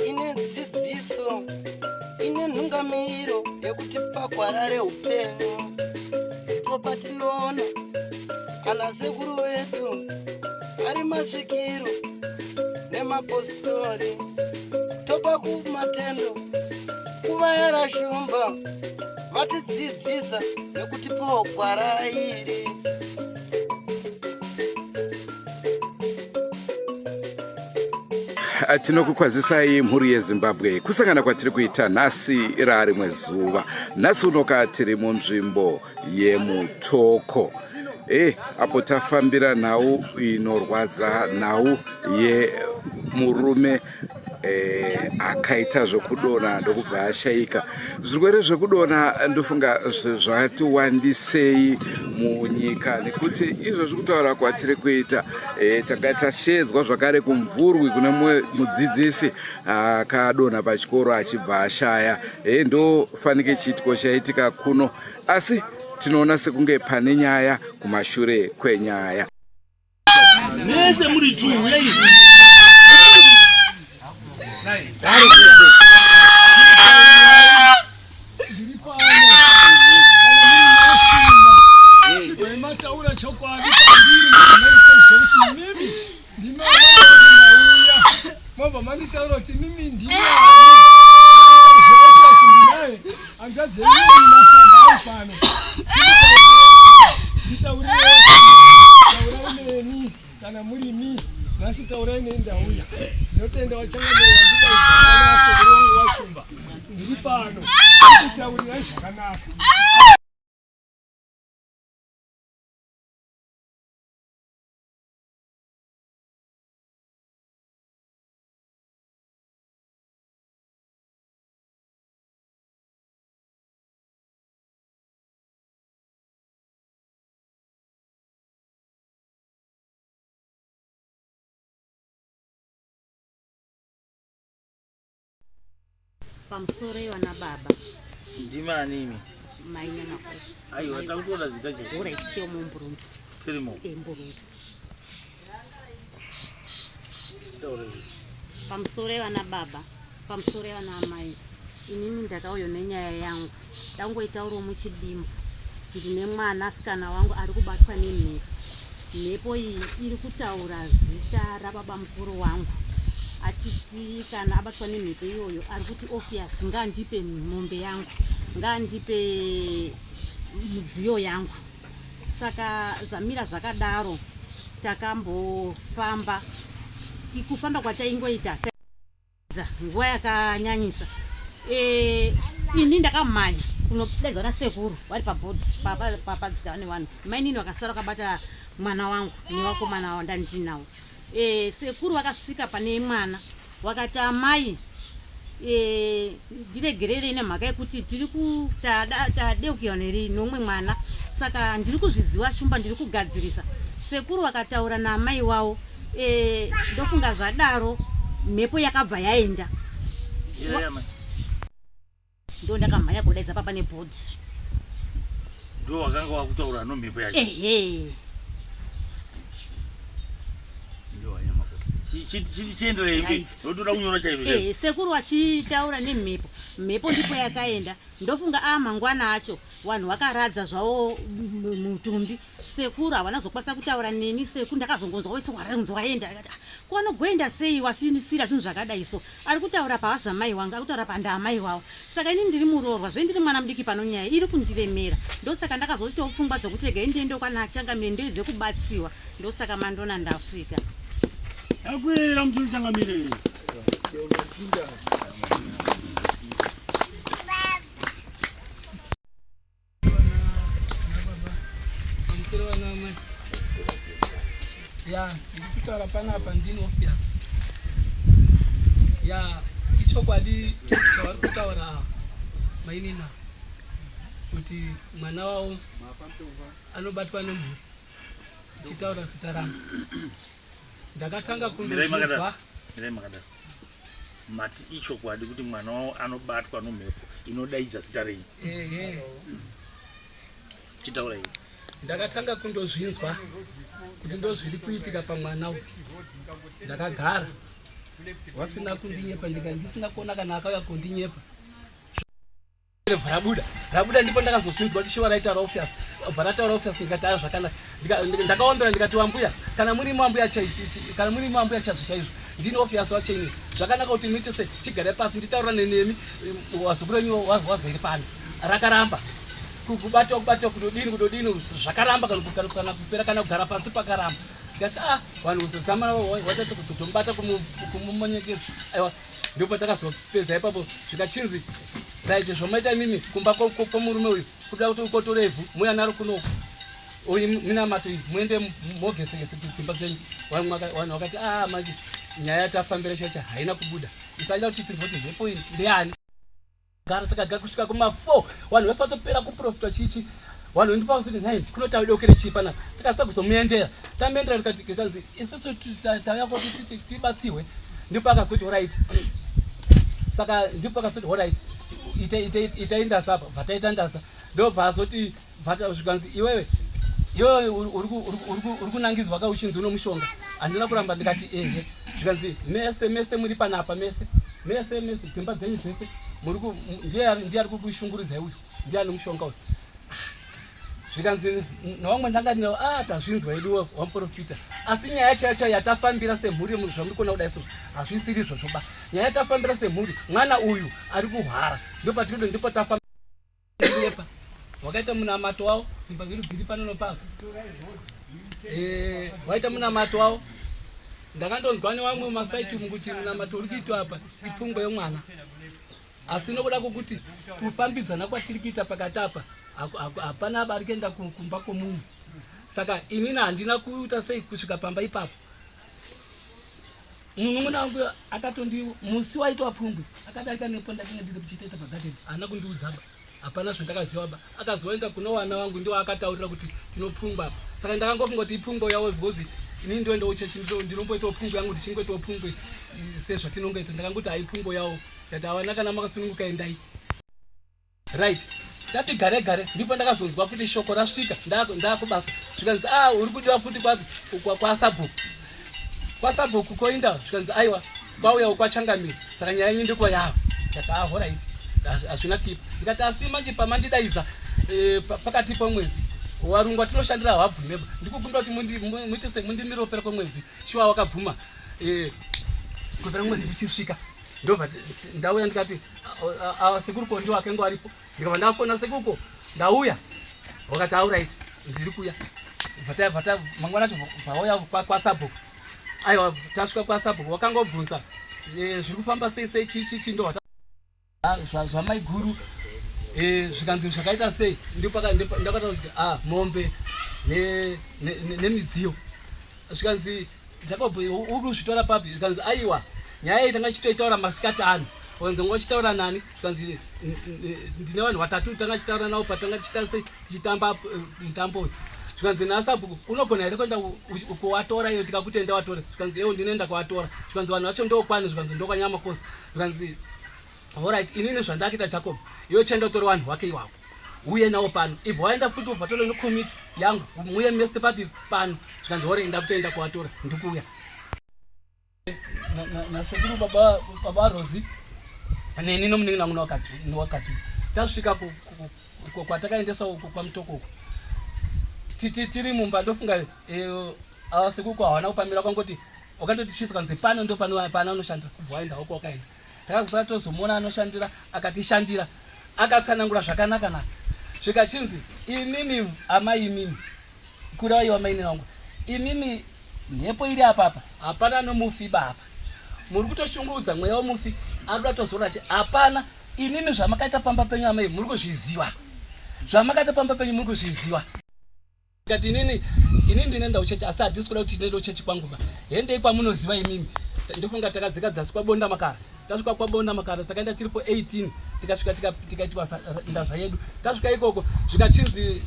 Ine dzidziso, ine nhungamiro yekuti pagwara reupenyu ndipo patinoona ana sekuru vedu ari masvikiro nemapositori, topa kumatendo kuvayara shumba vatidzidzisa nekutipawo gwara iri. Tinokukwazisai mhuri yeZimbabwe, kusangana kwatiri kuita nhasi rarimwe zuva. Nhasi unoka tiri munzvimbo yeMutoko apo tafambira nhau inorwadza, nhau yemurume akaita zvekudonha ndokubva ashaika. Zvirwere zvekudonha ndofunga zvati wandisei munyika, nekuti izvozvi kutaura kwatiri kuita tanga tashedzwa zvakare kuMvurwi kune mudzidzisi akadonha pachikoro achibva ashaya. Ndofanike chiitiko chaitika kuno, asi tinoona sekunge pane nyaya kumashure kwenyaya. Mese muri tu uyai. Mataura chokwadi kwandiri, maita kuti mimi ndimi mauya, mobva manditaura kuti mimi ndimi ndinaye hanzvadzi yenyu Mashamba ari pano. Nditaurire, taurai neni kana muri mi nhasi, taurai neni, ndauya. Ndinotenda wachangamira wandidai zvakanaka. Sekuru wangu waShumba, ndiri pano, nditaurirai zvakanaka. Pamusoro ivana baba. Ndimani imi? Mai Nyamakosi. Aiwa, takutoda zita chete. Alright, Temo Mburundu. Tirimo. Mburundu. Taura. Pamusoro ivana baba, pamusoro ivana amai. Inini ndakauya nenyaya yangu. Ndangoitaurawo muchidimbu. Ndine mwana asikana wangu ari kubatwa nemhepo. Mhepo iyi iri kutaura zita rababa mukuru wangu, achiti kana abatwa nemhepo iyoyo ari kuti Obvious ngaandipe mombe yangu, ngaandipe mudziyo yangu. Saka zvamira zvakadaro, takambofamba, kufamba kwataingoita nguva yakanyanyisa. Ini ndakamhanya kunodaidzwa nasekuru vari pabhodhi papadzika nevanhu. Mainini vakasara vakabata mwana wangu nevakomana wandandinawo. Sekuru vakasvika pane mwana, wakati, "Amai, ndiregererei nemhaka yekuti tiri tadeukirwa nomwe mwana, saka ndiri kuzviziva Shumba, ndiri kugadzirisa." Sekuru vakataura naamai wavo. Ndofunga zvadaro mhepo yakabva yaenda. Ndo ndakamhanya kudaidza papa nebhodhi. Ndo wakanga wakutaura nomhepo yacho? Ehe. Chienderei mberi, ndotoda kunyora chaizvo chaizvo. Sekuru vachitaura nemhepo, mhepo ndipo yakaenda. Ndofunga a mangwana acho vanhu vakaradza zvavo mutumbi. Sekuru havana kuzokwanisa kutaura neni. Sekuru ndakazongonzwa wese warunzi waenda. Ndikati, "Ah, ko vanogoenda sei wasindisira zvinhu zvakadai?" So ari kutaura paazamai wangu, ari kutaura pandaamai wavo. Saka ini ndiri muroorwa zve, ndiri mwana mudiki pano, nyaya iri kundiremera. Ndosaka ndakazoitawo pfungwa dzokuti regai ndiende kwana changamire ndoedze kubatsiwa. Ndosaka mandona ndasvika. Yakwira musoro changamire. Pamusoro vana amai. Ya, ndiri kutaura panapa ndini Obvious. Ya, ichokwadi chavari kutaura mainina kuti mwana wavo anobatwa nemhuri ichitaura zita rangu. Ndakatanga Mirai makadaro. kundozvinzwa. Mirai makadaro. Mati ichokwadi kuti mwana wavo anobatwa nomhepo inodaidza zita renyu? Ehe. Chitaura iwe. Ndakatanga kundozvinzwa kuti ndozviri kuitika pamwana uyu. Ndakagara wasina kundinyepa ndika ndisina kuona kana akauya kundinyepa. Rabuda rabuda ndipo ndakazopinzwa kuti shiwa raita raofias bva rataura ofias ndikati aya zvakanaka ndakaombera ndikati wambuya kana muri mambuya kana muri mambuya chaizvo chaizvo ndini ofias wacho ini zvakanaka kuti muite se chigare pasi nditaurane nemi wazukuru wenyu wazere pano rakaramba kubatwa kubatwa kudodini kudodini zvakaramba kana kupera kana kugara pasi pakaramba ndikati ah vanhu kuzodzamara watatu kuzotomubata kumumonyekesa aiwa ndipo takazopedza ipapo zvikachinzi right zvomaita imimi kumba kwomurume uyu kuda kuti ukotore ivhu muuya naro kunoku uyu minamato iyi muende mogesegese kudzimba dzenyu vanhu vakati a ah, manje nyaya yatafambira chaicha haina kubuda isaida kuti tinzwa kuti mhepo iyi ndeyani gara takagara kusvika kuma 4 vanhu vese vatopera kuprofitwa chichi vanhu ndipo vakazoti nhai kunotadokere chii panapa tikasita kuzomuendera tamuendera tikanzi isusu tauya kuti tibatsirwe ndipo akazoti orit saka ndipo akazoti orit itai ndasa apa bva taita ndasa ndobva azoti bvata zvikanzi iwewe iwewe uri kunangidzwa ka uchinzi uno mushonga handina kuramba ndikati ehe zvikanzi mese mese muri panapa mese mese mese dzimba dzenyu dzese muri ndiye ari kukushungurudzai uyu ndiye ane mushonga uyu zvikanzi nevamwe ndanga ndinavo a ah, tazvinzwa yedu wamuprofita asi nyaya chaiyo chaiyo yatafambira semhuri zvamuri kuona kudai so hazvisiri izvozvo ba nyaya yatafambira semhuri mwana uyu ari kuhwara ndopatikudo ndipo tafambira Yepa wakaita munamato wawo dzimba dzedu dziri pano nopapa eh, waita munamato wawo ndakandonzwa newamwe masaiti umu kuti munamato uri kuitwa apa ipfungwa yemwana asi nokuda kwokuti kufambidzana kwatiri kuita pakati apa hapana ari kuenda kumba kwomunhu saka inini handina kuita sei kusvika pamba ipapo Munun'una wangu akatondi musi waitwa pfungwe akadarika nepo ndakanga ndiri kuchiteta pagadheni haana kundiudzaba hapana zvandakaziva ba akazoenda kuno wana wangu ndiwo akataurira kuti tinopfungwa apa saka ndakangofunga kuti ipfungwa yavo because ini ndoendawo chechi ndinomboitawo pfungwe yangu ndichingoitawo pfungwe sezvatinongoita ndakangoti haipfungwa yavo ndati havana kana makasununguka endai Right tati gare gare ndipo ndakazonzwa kuti shoko rasvika ndakubasa zvikanzi a ah, uri kudiwa futi kwapi kwasabhuku kwasabhuku koinda zvikanzi aiwa kwauyawo kwachangamira saka nyaya yenyu ndiko yavo ndati ahorait ah, hazvina kipa ndikati asi manje pamandidaidza eh, pakati pomwedzi warungu watinoshandira hawabvumeba ndikukumbira kuti muite semundimiropera kwemwedzi shuwa wakabvuma eh, kupera mwedzi kuchisvika ndobva ndauya ndikati awa sekuru ko ndiwo akengo aripo ndikabva ndafona sekuru ko ndauya wakati auraiti ndiri kuya bvata mangwana acho vauya kwasabhuku aiwa tasvika kwasabhuku wakangobvunza eh, zviri kufamba sei sei chii chii chii ndo zvamaiguru eh, zvikanzi zvakaita sei ndakatausika ah, mombe nemidziyo zvikanzi Jacob uri kuzvitora papi zvikanzi aiwa nyaya iyi tanga tichitoitaura masikati ano wanzi ngo chitaura nani zvikanzi ndine vanhu vatatu tanga tichitaura navo patanga tichiita sei tichitamba eh, mutambo uyu zvikanzi nasabhuku unogona here kuenda kuwatora iyo tikakuti enda watora zvikanzi ewo ndinoenda kuwatora zvikanzi vanhu vacho ndokwani zvikanzi ndokwanyamakosi zvikanzi Horait inini zvandakuita Jacob iwe chienda utore wanhu wake iwawo uye nawo pano ibva waenda futi ubva tole nekomiti yangu muye mese papi pano zvikanzi hore ndakutoenda kuwatora ndikuuya nasekuru baba baba Rozi neni nomunin'ina wangu nowakadzi tasvika kwatakaendesa uko kwamutoko uko tiri mumba ndofunga eh, sekuru hawana kupamira kwangoti wakatoti tsvisa kanzi pano ndo pano pana anoshandira kubva waenda uko wakaenda Takazosara tozomuona anoshandira akatishandira akatsanangura zvakanaka naka zvikachinzi imimi amai imimi kureva iwe amainini wangu imimi mhepo iri apa apa hapana nomufi baba muri kutoshungurudza mweya wemufi arikuda tozora che hapana imimi zvamakaita pamba penyu amai muri kuzviziva zvamakaita pamba penyu muri kuzviziva Ndikati inini inini ndinoenda kuchechi asi hatisi kuda kuti tinoenda kuchechi kwangu ba. Hendei kwamunoziva imimi. Ndofunga takadzika dzasi kwabonda makara. Tasvika kwabonda makara takaenda tiripo 18 tikasvika tikaitwa ndaza yedu. Tasvika ikoko zvikachinzi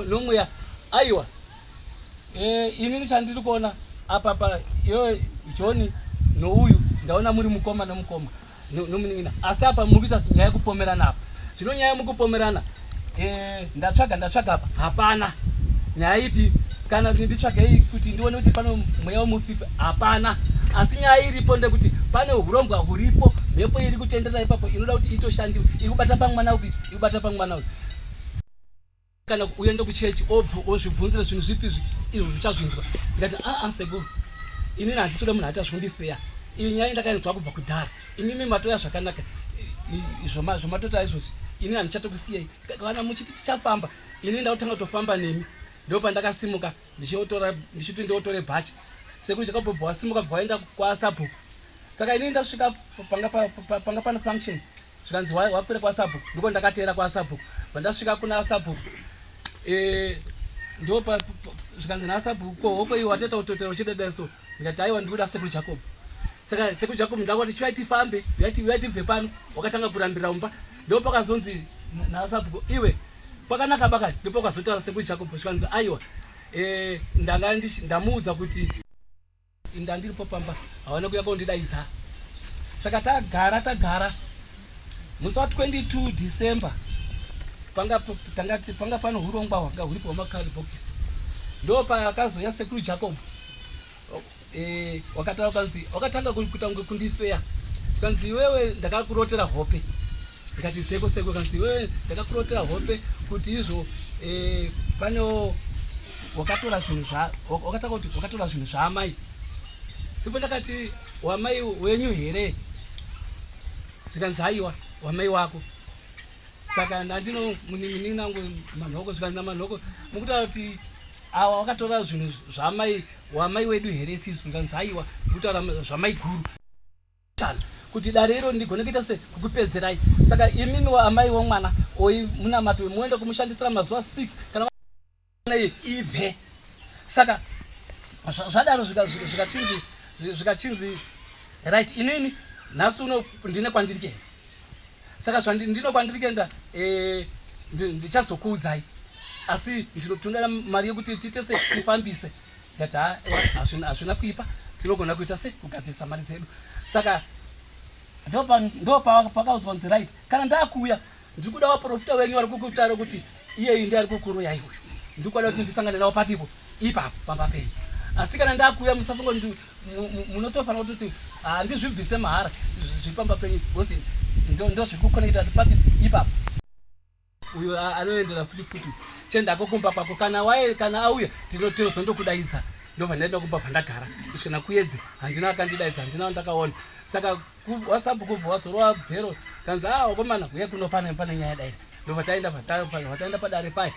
nomweya aiwa eh, inini chandiri kuona apa pa iwe John nouyu ndaona muri mukoma nomukoma nomunin'ina asi apa muri kuita nyaya yekupomerana apa zvino nyaya mukupomerana eh, ndatsvaga ndatsvaga apa hapana Nyaya ipi? Kana kuti nditsvagei kuti ndione kuti pano mweya wemufi hapana. Asi nyaya iripo ndekuti pane hurombwa huripo, mhepo iri kutenderera ipapo inoda kuti itoshandiwe. Iri kubata pamwana upi? Iri kubata pamwana uyu. Kana uende kuchechi obvu ozvibvunzira zvinhu zvipi izvi izvo zvichazvinzwa. Ndikati aa sekuru, inini handitoda munhu aita zvekundifeya. Iyi nyaya ndakainzwa kubva kudhara. Imimi matouya zvakanaka zvamatota izvozvi. Inini handichatokusiyai. Kana muchiti tichafamba ini ndakutanga kutofamba nemi ndopandakasimuka ndichiotora ndichiti ndiotore bhachi sekuru Jacob bva wasimuka bva waenda kwasabhuku saka inini ndasvika panga panga pane function zvikanzi wakwira kwasabhuku ndiko ndakateera kwasabhuku pandasvika kuna sabhuku eh, ndo zvikanzi nasabhuku ko hoko iyi wateta kutotera uchidada so ndikati aiwa ndikuda sekuru Jacob saka sekuru Jacob ndakati chiuya tifambe uyai tibve pano wakatanga kurambira umba ndopakazonzi nasabhuku iwe kwakanaka bakati ndopakazotaura sekuru Jacob zvikanzi aiwa e, ndanga ndamuudza kuti ndandiripo pamba hawana kuya kondidaidza saka tagara tagara musi wa 22 December panga tanga panga pano hurongwa hwanga huripo hwamakari bhokisi ndo pakazouya sekuru Jacob Eh, wakataura kanzi wakatanga kuita kunge kundifeya kanzi iwewe ndakakurotera hope ndikati seko seko kanzi iwewe ndakakurotera hope kuti izvo eh, pane wakatora zvinhu zva wakatanga kuti wakatora zvinhu zvaamai ipo ndakati wamai wenyu here zvikanzi haiwa wamai wako saka ndandino munin'ina wangu manhoko zvikanzi namanhoko mukutaura kuti awa wakatora zvinhu zvamai wamai wedu here isisu zvikanzi aiwa ndikutaura zvamaiguru kuti dare iro ndigone kuita se kukupedzerai saka imimi waamai womwana oi munamato muende kumushandisira mazuva 6 kana ibve saka zvadaro zvikachinzi zvikachinzi right inini nhasi uno ndine kwandiri kuenda saka zvandino kwandiri kuenda eh, ndichazokuudzai asi ndinotungira mari yekuti tiite se tifambise ndikati ha hazvina kuipa tinogona kuita se kugadzirisa mari dzedu saka ndopakaudzwa kunzi right kana ndakuuya Ndiri kuda vaporofita venyu vari kukutaura kuti iyeyu ndiye ari kukuroyai uyu. Ndiri kuda kuti ndisangane navo papipo ipapo pamba penyu. Asi kana ndakuuya musafunga kuti munotofanira kutoti handizvibvise mahara zviri pamba penyu because ndozviri kuconnecta papi ipapo. Uyo anoendera futi futi chendako kumba kwako kana waye kana auya tinozondokudaidza ndobva ndaenda kumba pandagara kusvika nakuedze handina akandidaidza handina wandakaona saka Wasabhuku kubva wazorova bhero kanzi ah wakomana huya kuno pane pane nyaya daira ndobva taenda vataenda padare paye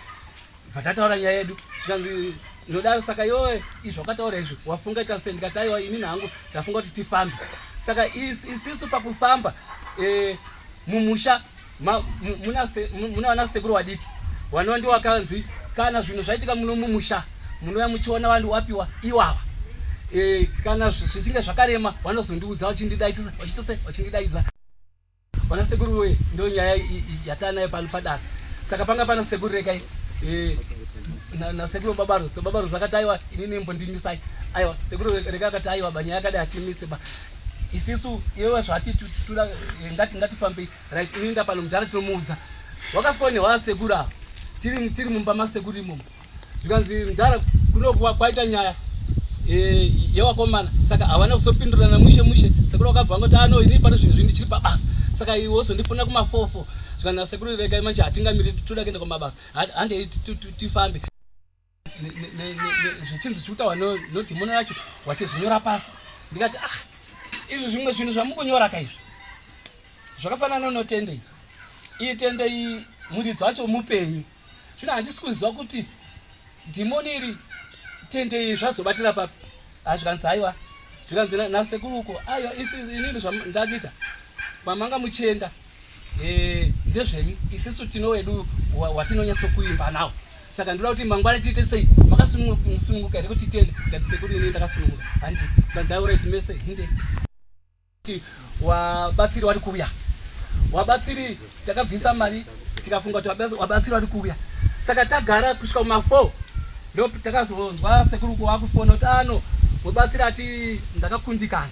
bva tataura nyaya yedu zvikanzi ndodaro saka iwewe izvi wakataura izvi wafunga ita sei ndikati aiwa inini hangu ndafunga kuti tifambe saka isisu pakufamba e, mumusha muna vana sekuru vadiki vanova ndiwo wakanzi kana zvinhu zvaitika muno mumusha munouya muchiona vanhu wapiwa iwawa e, kana zvichinge zvakarema vanozondiudza vachindidaidza vachitose vachindidaidza vana sekuru wee ndo nyaya yatanayo pano padare saka panga pana sekuru rekai e, nasekuru na baba Rose baba Rose akati aiwa inini imbondimisai aiwa sekuru rekai akati aiwa banyaya yakadai hatimise ba isisu iwewe zvati tuda eh, ngati ngatifambei right ini ndapano mudhara tinomuudza wakafonerwa asekuru ava tiri tiri mumba masekuru imomo zvikanzi mudhara kuno kwaita nyaya eh, yewakomana saka havana kuzopindurana mushe mushe sekuru wakabva vangoti ano ini pano zvinhu zvinhu ndichiri pabasa saka iwe wozondifona kumafofo zvikanzi asekuru regai manje hatingamiri toda kuenda kumabasa handei tifambe zvichinzi zviri kutaurwa nodhimoni racho wachizvinyora pasi ndikati ah izvi zvimwe zvinhu zvamukunyora ka izvi zvakafanana notende iyi iyi tende iyi muridzi wacho mupenyu zvino handisi kuziva kuti dhimoni iri tende iyi zvazobatira papi azvikanzi ah, aiwa zvikanzi nasekuru uko aiwa inini zvandakuita kwamanga muchienda eh, ndezvenyu isisu tino wedu watinonyatsokuimba nawo saka ndoda kuti mangwana tiite sei makasununguka here kuti tiende ndikati sekuru ini ndakasununguka handi ndanzi aurit mese hinde wabatsiri wari kuuya wabatsiri takabvisa mari tikafunga kuti wabatsiri wari kuuya saka tagara kusvika kuma 4 ndo takazonzwa sekuru kuwakufona kuti ano mubatsiri ati ndakakundikana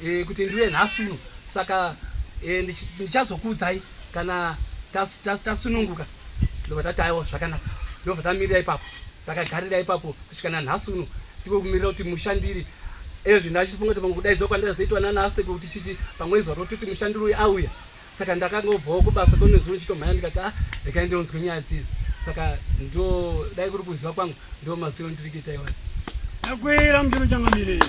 e, kuti ndiuye nhasi uno saka e, ndichazokuudzai kana tasununguka ndobva tati aiwa zvakanaka ndobva tamirira ipapo. Takagarira ipapo kusvika nanhasi uno ndiko kumirira kuti mushandiri ezvi ndachifunga kuti pamwe kudaidzwa kwandazoitwa nanasekuru kuti chichi pamwe izuva rototi mushandiri uyu auya saka ndakangobvawo kubasa konezuro ndichitomhanya ndikati ah regai ndionzwe nyaya dzidzi saka ndo dai kuri kuziva kwangu ndo maziro ndiri kuita iwayo Ndakwira mutoro changamire.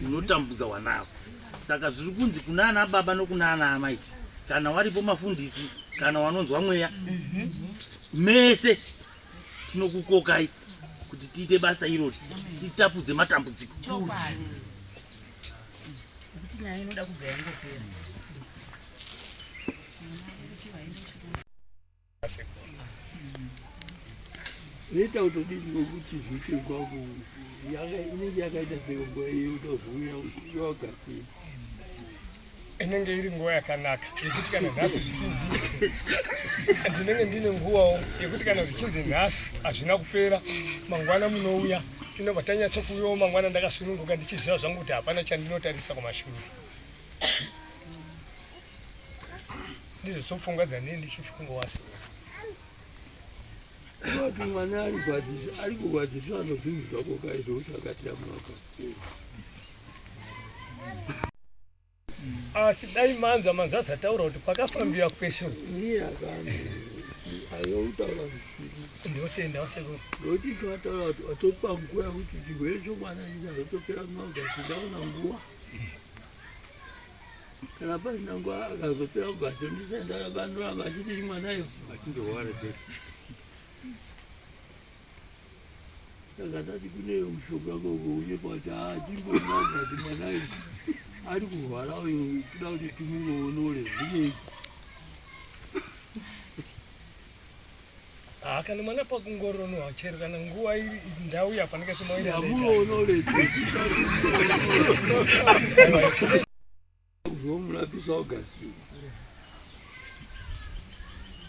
Unotambudza wanavo saka zviri kunzi kunana baba nokunana amai kana waripo mafundisi kana wanonzwa mweya mese tinokukokai kuti tiite basa irori titapudze matambudziko. Nekuti nyaya inoda kubva yangopera. Zvinoita kutodini ngokuti zviite kwako inenge yakaita senguva iyo utozouya wagadzira. Inenge iri nguva yakanaka yekuti kana nhasi zvichinzi ndinenge ndine nguvawo yekuti kana zvichinzi nhasi hazvina kupera mangwana munouya tinobva tanyatsokuuyawo mangwana ndakasununguka ndichiziva zvangu kuti hapana chandinotarisa kumashure. Ndizvo sopfungwa dzandini ndichifunga wasi. Vati mwana ari kurwadziswa ari kurwadziswa anozvinhu zvako kaizvo kuti akati amwaka. Asi dai manzwa manzwa zvataura kuti kwakafambiwa kwese uku. Ndiye akani ayoutaura Ndinotenda wasekuru. Nokuti chawataura kuti watopa nguva yekuti chirwere chomwana chikazotopera mumagasi ndaona nguva. Kana pasina nguva akazopera kugasi ndisaenda vanoramba achiti mwana iyo. Achindorwara chete. Saka ndati kune mushonga koko unyepa kuti achimboenda kugasi mwana iyo ari kurwara uyu toda kuti timuonore zvinei. Ah, kana mwana pakungoronowa chero kana nguva iri ndau yafanika semaira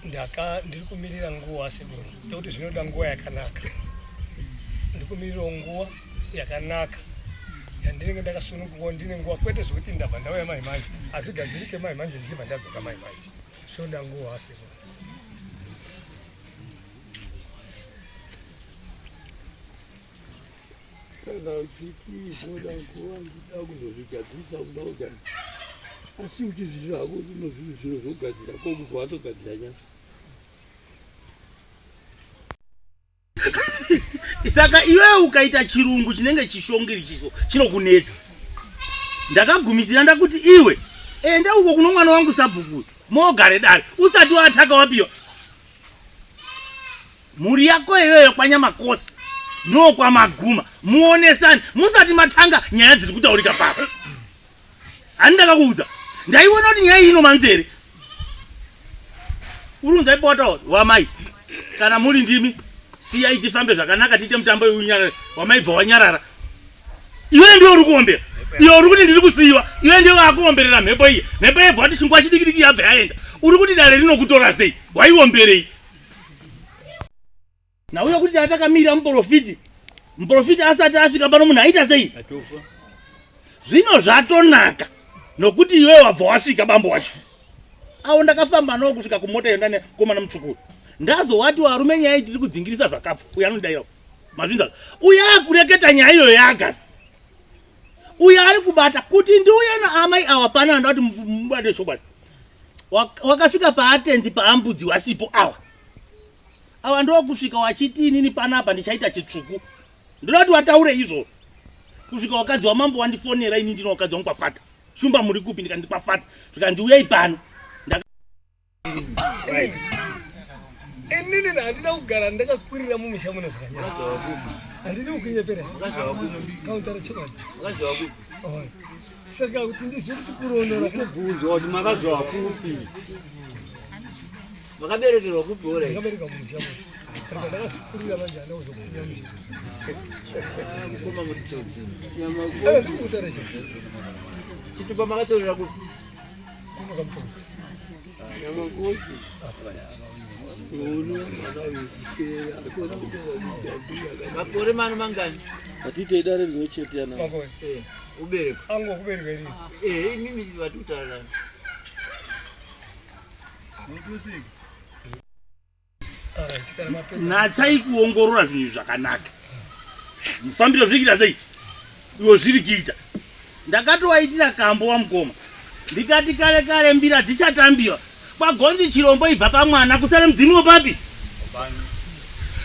ndaka ndiri kumirira nguva sekuru nekuti zvinoda nguva yakanaka ndiri kumirirawo nguva yakanaka yandinenge ndakasunungukawo ndine nguva kwete zvekuti ndabva ndauya mai manje hazvigadzirike mai manje ndichibva ndadzoka mai manje zvinoda nguva sekuru Kana uchiti zvinoda nguva uchida kuzozvigadzirisa kuda kugadzira asi uchizviziva hako kuti unozvii zviro zvokugadzira ko kubva watogadzira nyasa. Saka iwewe ukaita chirungu chinenge chishongiri chiso chinokunetsa. Ndakagumisira ndakuti iwe enda uko kuno mwana wangu sabhuku mogare dare usati wataka wapiwa mhuri yako iyoyo kwanyamakosi nokwamaguma muonesane musati matanga nyaya dziri kutaurika papa. Hani ndakakuudza ndaiona kuti nyaya iyi inomanzere uri unzai bota wamai kana muri ndimi siyai tifambe zvakanaka tiite mutambo iunyarare wamai bva wanyarara iwe ndiwe uri kuombera iwe uri kuti ndiri kusiyiwa iwe ndiwe wakuomberera mhepo iye mhepo yebva wati chingwa chidikidiki yabva yaenda uri kuti dare rinokutora sei waiomberei Nauya kuti tatakamira muprofiti, muprofiti asati asvika pano munhu aita sei? Zvino zvatonaka nokuti iwe wabva wasvika bambo wacho. Awo ndakafamba nawo kusvika kumota iyo ndane komana mutsvuku. Ndazowati warume nyaya iyi tiri kudzingirisa zvakabva. Uyo anodaira. Mazvinza. Uyo akureketa nyaya iyoyo yaAgasti. Uyo ari kubata kuti ndiuye naamai awa pana ndati mubate chokwadi. Wakasvika paatenzi paambudzi wasipo awa. Awa ndokusvika wachiti inini panapa ndichaita chitsvuku. Ndoda kuti wataure izvo. Kusvika wakadzi wamambo wandifonera ini ndino wakadzi wangu kwafata. Shumba muri kupi ndikandi kwafata. Zvikanzi uyai pano. Right. Inini handina kugara ndakakwirira mumisha muno zvakanyanya. Handidi kukunyepera. Kautara chokwadi. Saka kuti ndizive kuti kurondora kubvunzwa kuti makazova kupi. Makaberekerwa kupi ora? Ndakabereka mumusha muno. Saka ndakazokurira manje handina kuzokurira musha. Mukoma muri tsotsi. Eh, ndiri kutaura chii? Chitupa makatorera kupi? Kuno kamutonzi. Nyamakosi. Uno mwana uyu kuchera akona kutoa Makore mano mangani? Atiite dare rimwe chete ana. Makore. Eh, uberekwa. Angu okuberekwa irini. Eh, imimi vati kutaura. Natsai kuongorora zvinhu zvakanaka. Mufambiro zviri kuita sei? Iwo zviri kuita. Ndakatowaitira kambo wamukoma. Ndikati kare kare mbira dzichatambiwa. Kwagonzi chirombo ibva pamwana kusare mudzimu papi?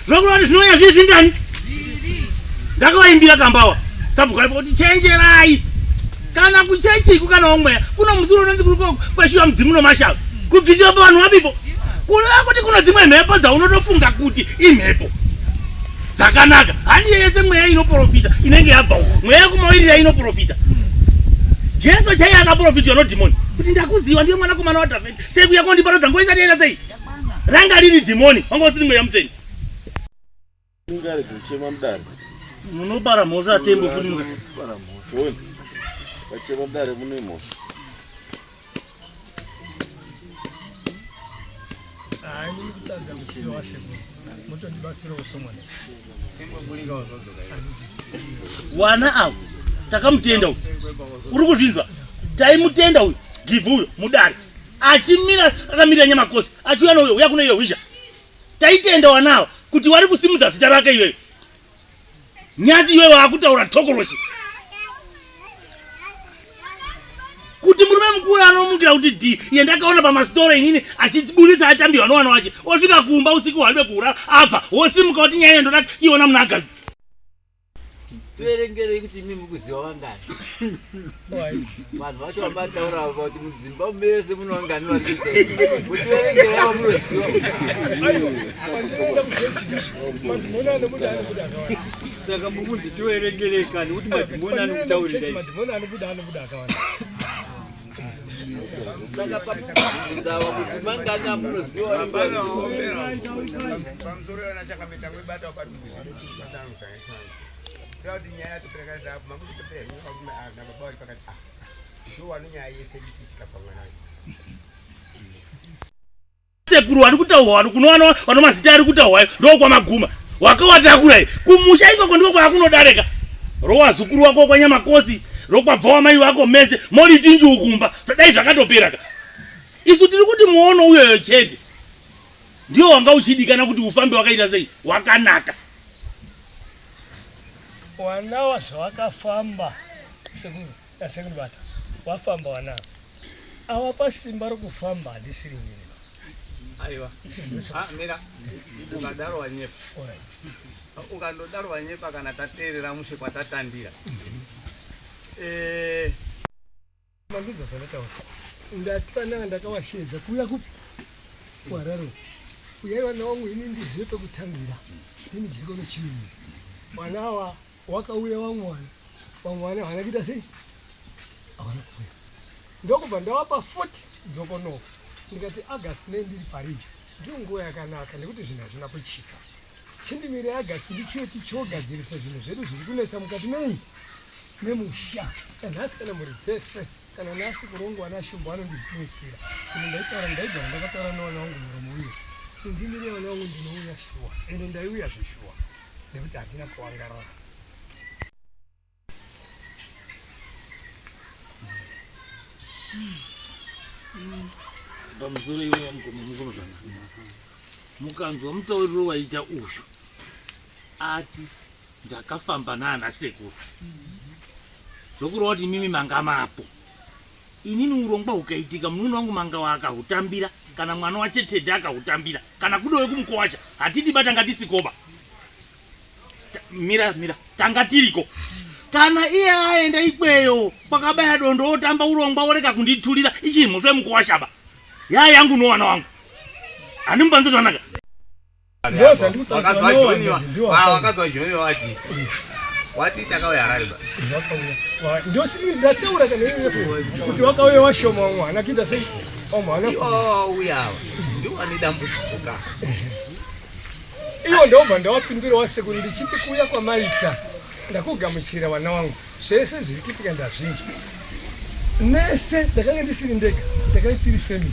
Zvokureva kuti zvinouya zviri zvingani? Ndakavaimbira kambawa. Sabhuku aripo kuti chenjerai. Kana kuchechiku kana womweya kuno musi unonzi kuri kweshiwa mudzimu nomashava. Kubvisiwa pavanhu vapipo. Kureva kuti kuno dzimwe mhepo dzaunotofunga kuti imhepo dzakanaka. Handiyo yese mweya inoprofita inenge yabva uko. Mweya yekumawirira inoprofita. Jesu chaiye akaprofitwa nodhimoni kuti ndakuziva ndiwe mwanakomana waDhavhidhi. Sei kuya kondiparadza nguva isati yaita sei? Ranga riri dhimoni, wanga usiri mweya mutsvene. Ungarege kuchema mudare. Munopara mhosva tembo futi muka. Para mhosva. Vachema mudare mune mhosva. Hayi ndiri kutadza kusiya wasekuru. Motondibatsirawo somwana. Wana avo takamutenda uyu. Uri kuzvinzwa? Taimutenda uyu. Give uyo mudare. Achimira akamirira nyamakosi. Achiuya nouyo uya kune iyo hwisha. Taitenda wana ava kuti wari kusimudza zita rake iyoyo. Nyasi iwewe wakutaura tokoloshi. Kuti murume mukuru anomukira kuti dhi iye ndakaona pamasitoro inini achiburitsa atambiwa nowana wache osvika kumba usiku hwalibe kuurara abva wosimuka kuti nyaya ndoda kuiona muna agazi. Tuverengerei kuti imi mukuziva vangani. Vanhu vacho vamataura ava kuti mudzimba mese muno vangani varikuita. Mutiverengerei vamunoziva. Pandinoenda kuchechi madhimoni anobuda anobuda akawanda. Saka mukunzi tiverengere kani kuti madhimoni anokutaurira. Madhimoni anobuda anobuda akawanda. Saka pamubvunza kuti mangani amunoziva. Pamusoro yona chakameta mwebata kuti nyaya yatopera makutopera nababa vari pakati ah ndo wano nyaya yese iri pamwana Sekuru wari kutaurwa wari kuno vano mazita ari kutaurwa ndokwamaguma wakawatakura kumusha ikoko ndiko kwakunodareka rowazukuru wako kwanyamakosi rokwabva wamai wako mese moriti njukumba dai zvakatopera ka isu tiri kuti muono uyoyo chete ndiwo wanga uchidikana kuti ufambe wakaita sei wakanaka Wana zvawakafamba sekuru nasekuru bata wafamba wana awapa simba rokufamba handisiri inini aiwa ah, mira ukadaro wanyepa ukandodaro wanyepa kana tateerera mushe kwatatandira eh. Mandinzwa zvandataura. Ndati vana ndakavasheedza kuuya kupi? KuHarare uko. Uyai vana vangu ini ndizive pekutangira. Ini chikoro chii? Vana ava wakauya vamwe vana. Vamwe vana havana kuita sei? Havana kuuya. Ndokubva ndavapa futi dzokonoko. Ndikati August nei ndiri parija. Ndiyo nguva yakanaka nekuti zvinhu hazvina kuchipa. Chindimirai August ndichiuye tichogadzirisa zvinhu zvedu zviri kunetsa mukati mei? Memusha. Nanhasi kana mhuri dzese kana nhasi kurongwa naShumba vanonditumisira. Ende ndaitaura ndaigara ndakataura nevana vangu muromo uye. Ndimirai vana vangu ndinouya shuwa. Ende ndaiuya zveshuwa nekuti handina kuangarara. Pamusoro iwe mukomana mukanzwa mutauriro waita uyu ati ndakafamba naana sekuru zvokureva kuti imimi manga mapo inini urongwa hukaitika munun'una wangu manga akahutambira kana mwana wachetede akahutambira kana kudowe kumukowacha hatidi batanga tisikoba mira mira tanga tiriko kana iye aenda ikweyo kwakabaya dondo otamba urongwa oreka kunditulira ichii mhosva yemukuwashaba yaa yangu nowana wangu handimupanze zvanaka Wakazwa Joni wati wati takauya Harare ba. Ndataura kana kuti wakauya washoma wamwe haana kuita sei wamwe haana Iwo uya ava ndiwo ane dambudziko ka. Iwo ndobva ndawapindura wasekuru ndichiti kuuya kwamaita ndakugamuchira vana wangu zvese zviri kuitika ndazvinzwa nese ndakanga ndisiri ndega takanga tiri family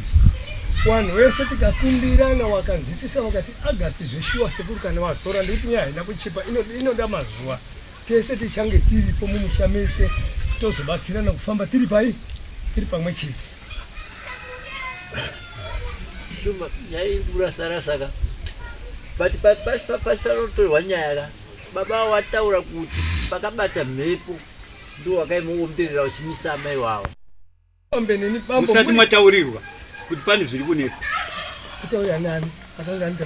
vanhu vese tikakumbirana wakanzwisisa vakati agasti zveshuwa sekuru kana wazora ndikuti nyaya haina kuchipa inoda mazuva tese tichange tiripo mumusha mese tozobatsirana kufamba tiri pai tiri pamwe chete. Shumba nyaya iri kurasarasa ka but pasanotorwa nyaya ka baba wataura kuti pakabata mhepo ndiwo wakaimuomberera uchimisa amai wavo. Musati mataurirwa kuti pane zviri kunetsa. Kutaurira nani? Ataurira nani?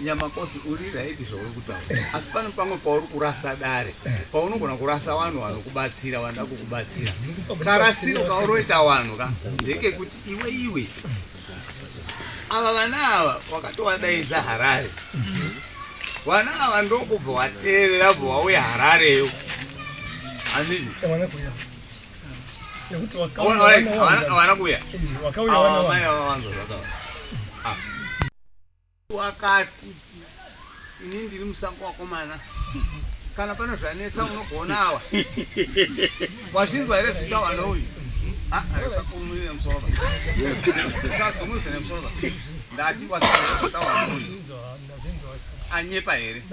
Nyamakosi uri right zvauri kutaura asi pane pamwe pauri kurasa dare paunogona kurasa vanhu vanokubatsira vanoda kukubatsira karasiro kauroita vanhu ka ndekekuti iwe iwe ava vana ava wakatovadaidza harare vana ava ndokubva wateerera bva wauya harareyo handiti havana kuuya amai ava vanzwa zvakava ah. Wakati ini ndiri musango wakomana kana pane zvanetsa unogona awa wazvinzwa here zvitawa nouyu asakumire ah, musoro usazunguze nemusoro ndati wazvinzwa zvitawa nouyu anyepa here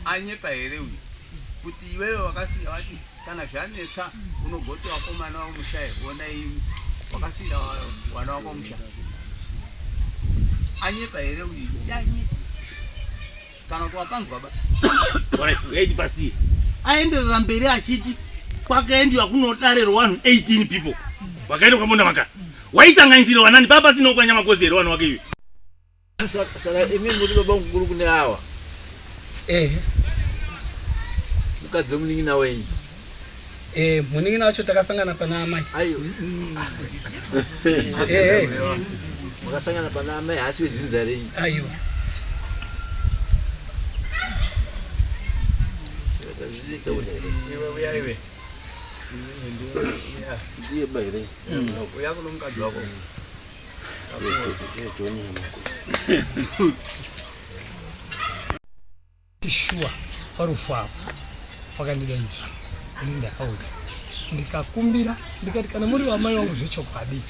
anyepa here uyu kuti iwewe wakasiya wati Kana zvanetsa unogoti wakomana wamusha ona imi wakasiira wana wako musha. Anyepa here uyu? Yanyepa. Kana kuti wapanzwa ba. Alright, wait pasi. Aenderera mberi achiti kwakaendiwa kunodare rwevanhu 18 people. Wakaenda kwamona maka. Waisanganisira wanani papa pasina kwanya makozi here wanhu wake iwe. Saka imi muri baba mukuru kune awa? Ehe. Mukadzi wemunin'ina wenyu? Eh, munin'ina wacho takasangana pana amai. Ayo. Eh. Makasangana pana amai haasi wedzinza renyu? Aiwa. Iwe uya iwe. Ndiye ba here? Uya kuno mukadzi wako. Shuwa parufu apo pakandidaidza ini ndakauya ndikakumbira ndikati kana muri vamai vangu zvechokwadi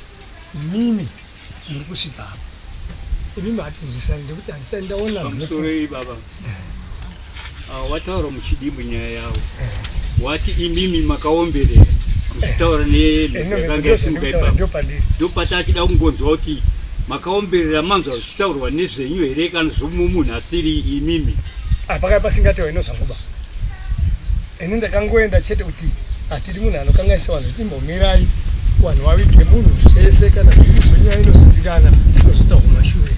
imimi muri kusvika apa imimi hatinzwisani ndekuti handisati ndaona pamusoroi baba ah, wataura muchidimbu nyaya yavo wati imimi makaomberera muchitaura nemhepo yakanga yasimuka ipapo ndopatachida kungonzwa kuti makaomberera manzwa zvichitaurwa nezvenyu here kana zvomumwe munhu asiri imimi ah, pakaipa pasingatewa inozvanguba ini ndakangoenda chete kuti hatidi munhu anokanganisa vanhu imbomirai vanhu vavige munhu zvese kana zviri zvenyaya inozodirana inozotaurwa mashure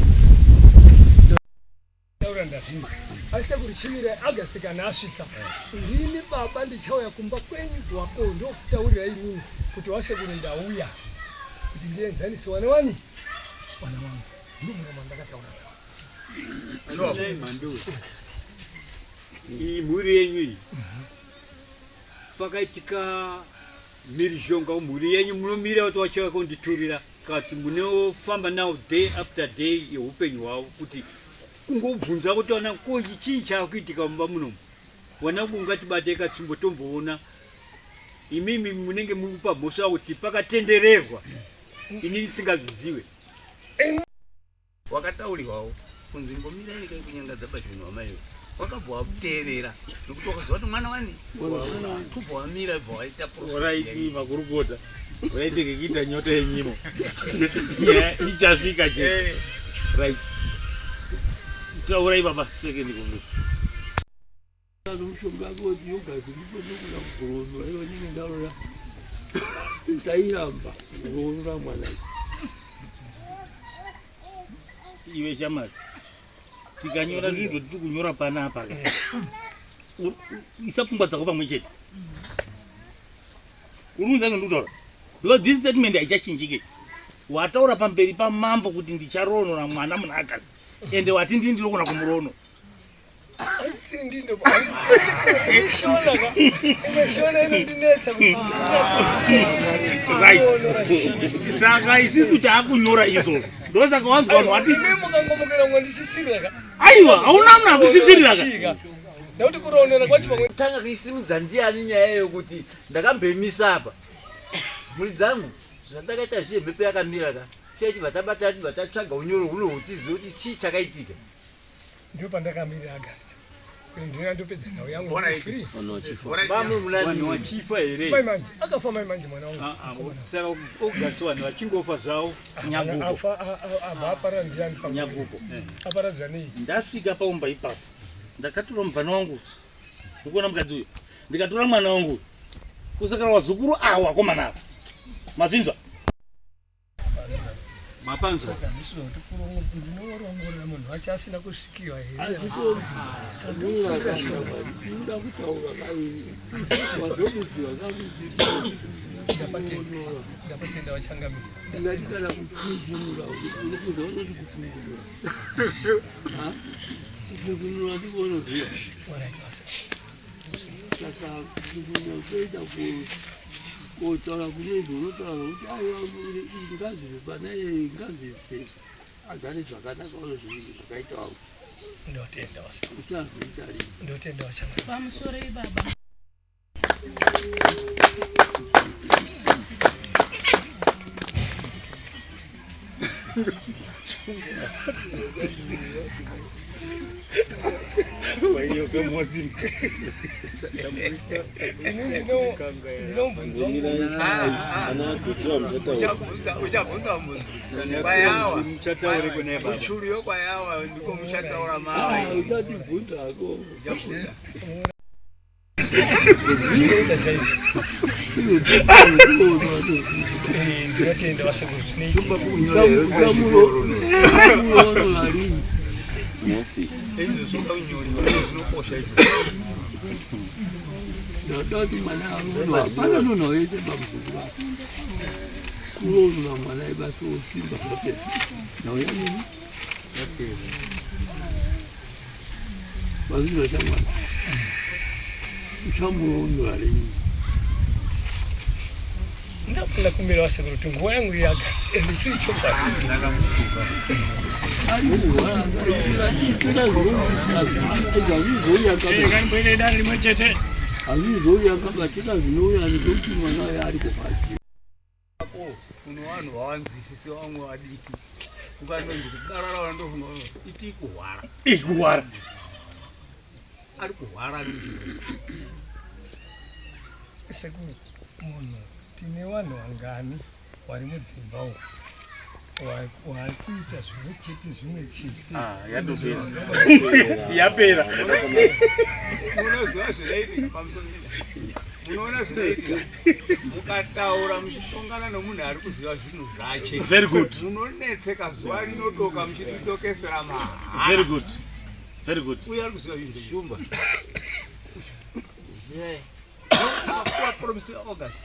Taura ndazvinzwa. Asi sekuru chimirai August kana asvika. Ndini baba ndichauya kumba kwenyu wako ndokutaurirai inini kuti wasekuru ndauya kuti ndienzanise wana wani wana wangu. Ndomuromo ndakataura nawo. Iyi mhuri yenyu iyi. Pakaitika mhirizhonga mhuri yenyu munomira kuti wachauya konditurira kati munofamba nawo day after day yeupenyu hwavo kuti kungobvunza kuti wana ko chii chaakuitika mumba munomu wanangu ungatibate katsvimbo tomboona imimi munenge muri kupa mhosva kuti pakatendererwa ini ndisingazvizive Wakataurirwawo kunzi imbomirai regai kunyangadza pazvinhu amai wakabva wateerera nekuti wakaziva kuti mwana wani kubva wamira bva waita process makurukota waitenge kuita nyota yenyimo nyaya ichasvika chete eh. Right taurai baba second congress Mushonga wake yogati ndipo ndokuda kuroorwa ivo ndinge ndaroora ndairamba kuroora mwana iwe shamari tikanyora zvinhu zvatiri kunyora panapa ka isa pfungwa dzako pamwe chete uri kunzwa zvandikutaura because this statement haichachinjike wataura pamberi pamambo kuti ndicharoonora mwana muna agast ende wati ndini ndinogona kumuroonora Saka isisu taakunyora izvo ndosaka wanzwa vanhu vati aiwa hauna munhu akutsitsirira nekuti kuronera kwacho pamwe tanga kuisimudza ndiani nyaya yokuti ndakambemisa apa mhuri dzangu zvandakaita zviye mhepo yakamira ka chaichibva tabata tibva tatsvaga unyoro huno hutizive kuti chii chakaitika Ndipo pandakamirira August. Ndina ndopedza nhau yangu Ona free. Vanhu vachifa here? Mai manje akafa mai manje mwana wangu. Ah, ah, saka August vanhu vachingofa zvavo. Nyagupo. Afa abva apara ndiani pa Nyagupo. Aparadza nei? Ndasvika paumba ipapo ndakatora mubvana wangu ukuona mukadzi uyu ndikatora mwana wangu kusakara wazukuru awo akomana ava mazvinzwa. Mapanzwa. Saka handisi kuti ndinoorongorera munhu wacho asina kusvikiwa here? Uda kutaura wazomuziva Ndapatenda vachangamira. Ndingati kana kupfujunura unokuza unoti kupfujunura kupfujunura ndiko unoziva saka kupfujunura kutoita kotaura kune izvo unotaura nokuti aiwa ngazvive pana iye ngazvive agare zvakanaka unozvivi zvakaita wangu Ndotenda wasa. uchazoita rii Ndotenda vachangamira. Pamusoro ibaba. Uchabvunza munhu kwayawa Muchataure kune baba. kuchuluyo kwayawa ndiko muchataura mawa uchatibvunzako Uchabvunza. Zvinoita chaizvo. Ndinotenda vasekuru zvinoitika. uchamuroora rini Izvi zvinoda kunyoriwa zvinokosha izvo. ndadati mwana aroorwa hapana munhu aite pamuzukuru wako kuroorwa mwana ibasa osimba zvapera nauya nini vazvizwa chamwana uchamuroorwa rini Ndakunda kumbira vasekuru kuti nguva yangu yeAugust ende chiri chokwadi. Hazvizouya dare rimwe chete. hazvizouya kabatika zvinouya nekuti mwana uyo ari kurwadziwa Ko kuno vanhu vawanzwisisi vamwe vadiki ukanonzi kukarara vandofunga iti kuhwara Ikuhwara. ari kuhwara Sekuru munhu tine vanhu vangani vari mudzimba umu vari kuita zvimwe chete zvimwe chete. Ah, yatopera. Yapera. Munoziva zvinoitika pamusoro munoona zvinoitika mukataura muchitongana nomunhu ari kuziva zvinhu zvache Very good. munonetseka zuva rinodoka muchitidokesera mahara Very good. Very good. uye ari kuziva zvinhu shumba wapromisa August.